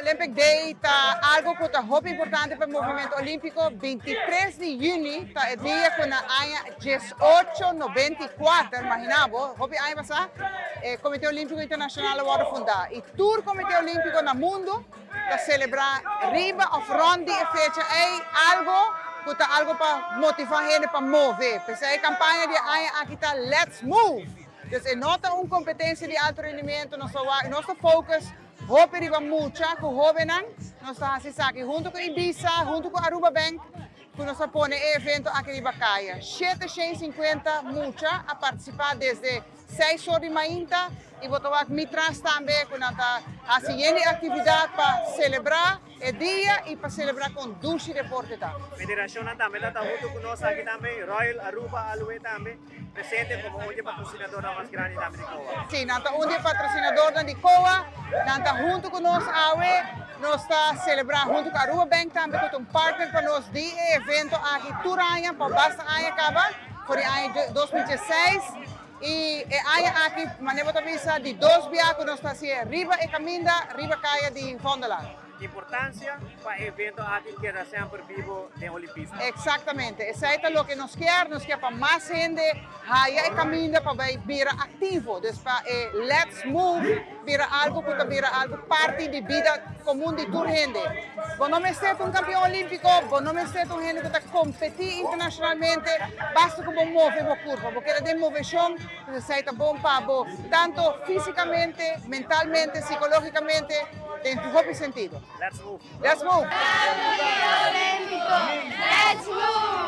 Olympic Day ta algo cu ta hopi importante pa e movimento olimpico. 23 di juni ta e dia cu na aña 1894, imagina bo, hopi aña pasa, e Comite Olimpico Internacional a wordo funda. Y tur Comite Olimpico na mundo ta celebra riba of rond di e fecha ey, algo cu ta algo pa motiva hende pa move. P'esey e campaña di e aña aki ta Let's Move! Dus e no ta un competencia di alto rendimiento, nos ta wak, nos ta focus hopi riba mucha cu hobennan. Nos ta haci esaki hunto cu Ibisa, hunto cu Aruba Bank, cu nos a pone e evento aki riba caya. 750 mucha a participa desde 6 or di mainta y bo ta wak mi tras tambe cu nan ta haci yen di actividad pa celebra e dia y pa celebra con dushi deporte ta. Federacionnan tambe ta hunto cu nos aki tambe, Royal Aruba Aloe tambe presente como un di e patrocinadornan mas grandi tambe di COA. Si, nan ta un di e patrocinadornan di COA, nan ta hunto cu nos awe, nos ta celebra hunto cu Aruba Bank tambe cu ta un partner pa nos di e evento aki tur aña pa basta aña caba, for di aña 2016 y e aña aki, manera bo ta bisa, di dos bia cu nos ta haci'e riba e caminda, riba caya di Vondellaan. Importancia pa e evento aki keda semper bibo den Olimpismo. Exactamente, esey ta loke nos kier, nos kier pa mas hende haya e caminda pa bay bira activo, dus pa e Let's Move bira algo cu ta bira algo parti di bida comun di tur hende. Bo no mester ta un campeon olimpico, bo no mester ta un hende cu ta competi internacionalmente, basta cu bo move bo curpa, bo keda den movecion, dus esey ta bon pa bo tanto fisicamente, mentalmente, psicologicamente, den hopi sentido. Let's move! Let's move! Let's move!